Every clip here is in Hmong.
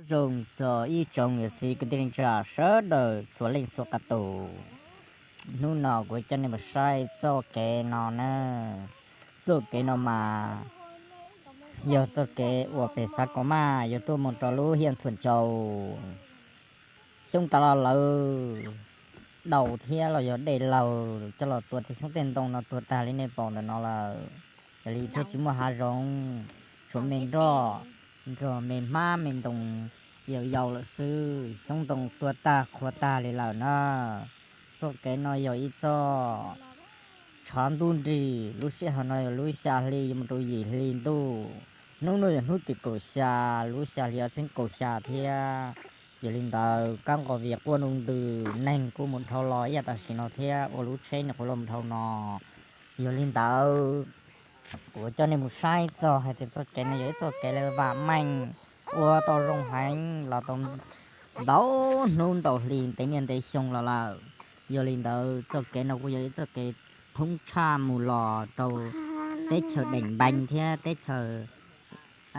Zoo txog ib tsoom niam txiv kwv tij neej tsa sawv daws txhua leej txhua qab tus. Hnub no kuv coj nej mus saib txoj kev no na. Txoj kev no mas yog txoj kev uas pem Xav Kom Maj yuav tuaj mus rau lub Hiaj Thuam Tsau. Xyoo tas los lawv daus thiab los yog dej laug coj los tua tej xyoob tej ntoo no tuag tag li nej pom ntawm no lawm. Yog li thiaj tsis muaj hav zoov, tshuav me nroj, nrog me hmab me ntoos yau yau lawm xwb, xyoob ntoo tuag tag qhuav tag li lawm na. Txoj kev no yog ib txoj tshav ntuj nrig, lub sij hawm no yog lub xya hli yuav mus rau yim hli ntuj. Hnub no yog hnub tim kaum xya, lub xya hli ob txhiab kaum xya thiab. Yog li ntawd kab nqos vias quaj nroo ntws, neeg kuj mus dhau los ib yam tam sim no thiab, ua lub tsheb nyuam qhuav los mus dhau no. Yog li ntawd, kuv coj nej mus saib txog hais tias txoj kev no yog ib txoj kev lawv vam meej ua tau zoo heev los tau ntau hnub ntau hli ntev niaj ntev xyoo los lawm. Yog li ntawd txoj kev no kuj yog ib txoj kev thoob tshaj mus los rau teb chaws Deem Npeeb thiab teb chaws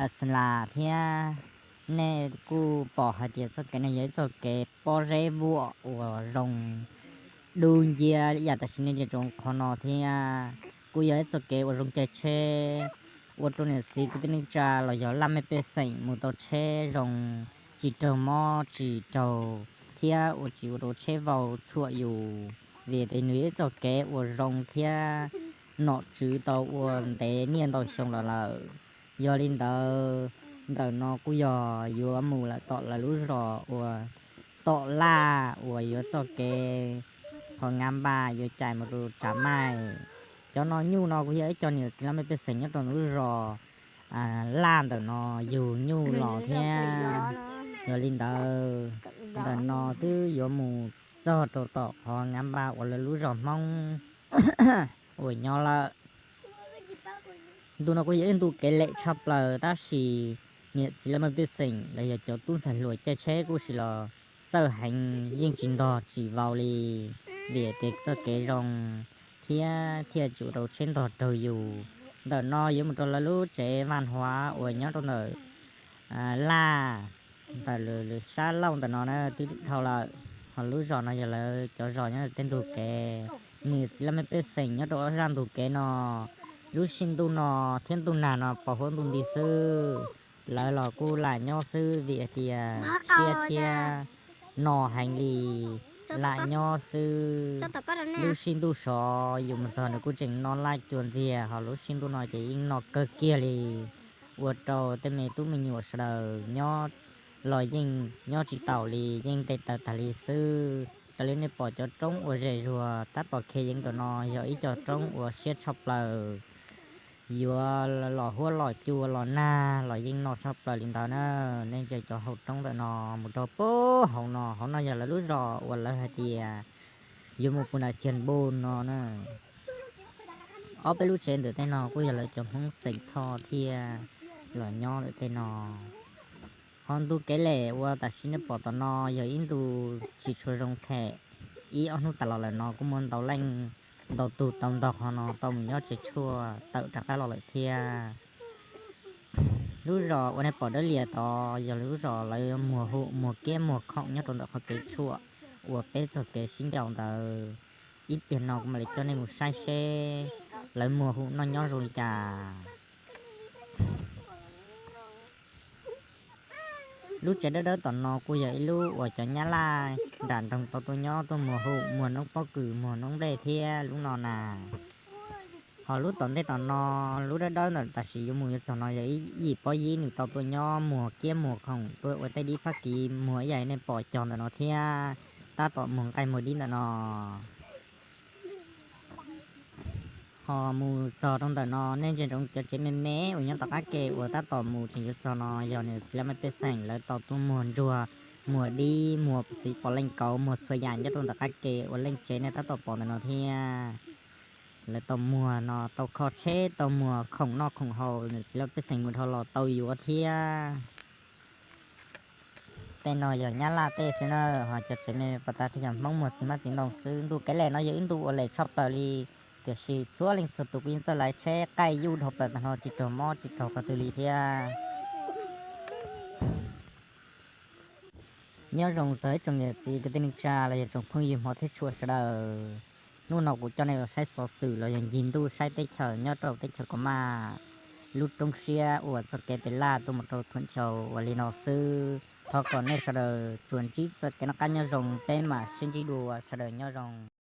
Aslas thiab. Nej kuj pom hais tias txoj kev no yog ib txoj kev pob zeb vuam uas zoo dub nciab ib yam tam sim no ntsia rau qhov no thiab. Kuj yog ib txoj kev uas zoo caij tsheb ua rau niam txiv kwv tij neej tsa los yog laj mej pej xeem mus tau tsheb zoo, tsis raug mob tsis raug thiab ua tsis ua rau tsheb vau txhuam yus, vim tias nws yog ib txoj kev uas zoo thiab nom tswv tau ua ntev niaj ntau xyoo los lawm. Yog li ntawd, ntawm no kuj yog yuav mus lawm tom lawv lub zos uas tom laj uas yuav txoj kev qhov Nkav Npas yuav cais mus rau Tsav Maij. Cov no nyuj no kuj yog ib co niam txiv laj mej pej xeem nyob rau lub zos laj ntawm no yug nyuj los thiab. Yog li ntawd, ntawm no twb yuav mus txog rau tom qhov Nkav Npas uas lawv lub zos Hmoob uas nyob lawm. Ntu no kuj yog ib ntu kev lem tshaj plaws tab sis niam txiv laj mej pej xeem los yog cov tub ntxhais hluas caij tsheb kuj sim los txawj heev, yeej tsis ntog tsis vau li, vim tias txoj kev zoo thiab thiaj tsis ua rau tsheb ntog raug yus. Ntawm no yuav mus rau lawv lub tsev vaj huav uas nyob rau ntawm laj, ntawm lub sab laug ntawm no na twb dhau lawm. Ho lub zos no yog lawv cov zos nyob tej ntug kev. Niam txiv laj mej pej xeem nyob rau ob zaj ntug kev no, lub sij ntuj no thiab ntuj nag no pos huab ntuj nti xwb, lawv los kuj lam nyob xwb vim hais tias siab thiab no heev li, lam nyob xwb. Lub sij ntuj sov yus mus txog nws kuj tseem no laj cua ntxiag, ho lub sij ntuj no ces yeej no kawg kiag li, ua rau tej me tub me nyuam sawv daws nyob los yeej nyob tsis taus li, yeej nte taws tag li xwb. Raws li nej pom cov roob uas zem zuag tab tom khe yeev ntawm no yog ib co roob uas siab tshaj plaws, yuav los huab los cua los nag los yeej no tshaj plaws li ntawd na. Nej ntsia cov hauv roob ntawm no mus rau pem hauv no, hauv no yog lawv lub zos uas lawv hais tias yuav mus pus nram Ciag Npus no na. Ob peb lub tsev ntawm tej no kuj yog lawv cov Hmoob Xeem Thoj thiaj los nyob lawm tej no. Ho ntu kev lem uas tam sim nej pom tom no yog ib ntu tsis tshua zoo them. Ib ob hnub tas los lawm no kuj muaj ntau leej ntau tug tau ntog qhov no tau mus nyob tsev tshuaj tawm rov qab los lawm thiab. Lub zos uas nej pom dawb lias tod yog lub zos lawv muag hum muag kiab muag khoom nyob rau ntawm qhov kev tshuam uas peb txoj kev sib ncaus ntawd. Ib pliag no kuv mam li coj nej mus saib seb lawv muag hum noj nyob zoo li cas. Lub tsev dawb dawb tom no kuj yog ib lub uas cov nyab laj nram nroog tau tuaj nyob tuaj muag hum muag noob pob kws muag noob nplej thiab lub no na. Ho lub tom ntej tom no, lub dawb dawb ntawm tam sim yuav mus yuav txog no yog ib yim pob yib nws tau tuaj nyob muag kiab muag khoom tuaj ua tej dib fab kis muag ib yam nej pom cog ntawm no thiab tab tom muag nqaij muag dib ntawm no. Ho mus txog rau ntawm no nej ntsia ntsoov cov tsev me me uas nyob tom qab ke uas tab tom mus tseem yuav txog no yog niam txiv laj mej pej xeem lawv tau tuaj muag ntsuag, muag dib, muag txiv pom leej kauv, muag txhua yam nyob rau ntawm qab ke uas leej tsev nej tab tom pom ntawm no thiab. Lawv tau muag no tau kho tsheb tau muag khoom noj khoom haus niam txiv laj mej pej xeem mus dhau los tau yuav thiab. Tej no yog nyab laj tej xwb na, ho cov tsev me pas tas thiaj yog Hmoob muag txiv hmab txiv ntoo xwb. Ntu kev lem no yog ib ntu uas lem tshaj plaws li, tiam sis txhua leej txhua tus kuj yeej txawj laiv tsheb qaij yuj dhau plaws tag no tsis raug mob tsis raug qhov twg li thiab. Nyob zoo txog ib tsoom niam txiv kwv tij neej tsa los yog tsoom phooj ywg hmov thiab tshua sawv daws. Hnub no kuv coj nej los saib xov xwm los yog ncig ntuj saib teb chaws nyob rau teb chaws Kos Maj, lub roob siab uas txoj kev pem laj tuaj mus rau Thuam Nchaus uas li no xwb. Thov kom nej sawv daws tsuas ntsib txoj kev noj qab nyob zoo, peb mam sib ntsib dua, sawv daws nyob zoo.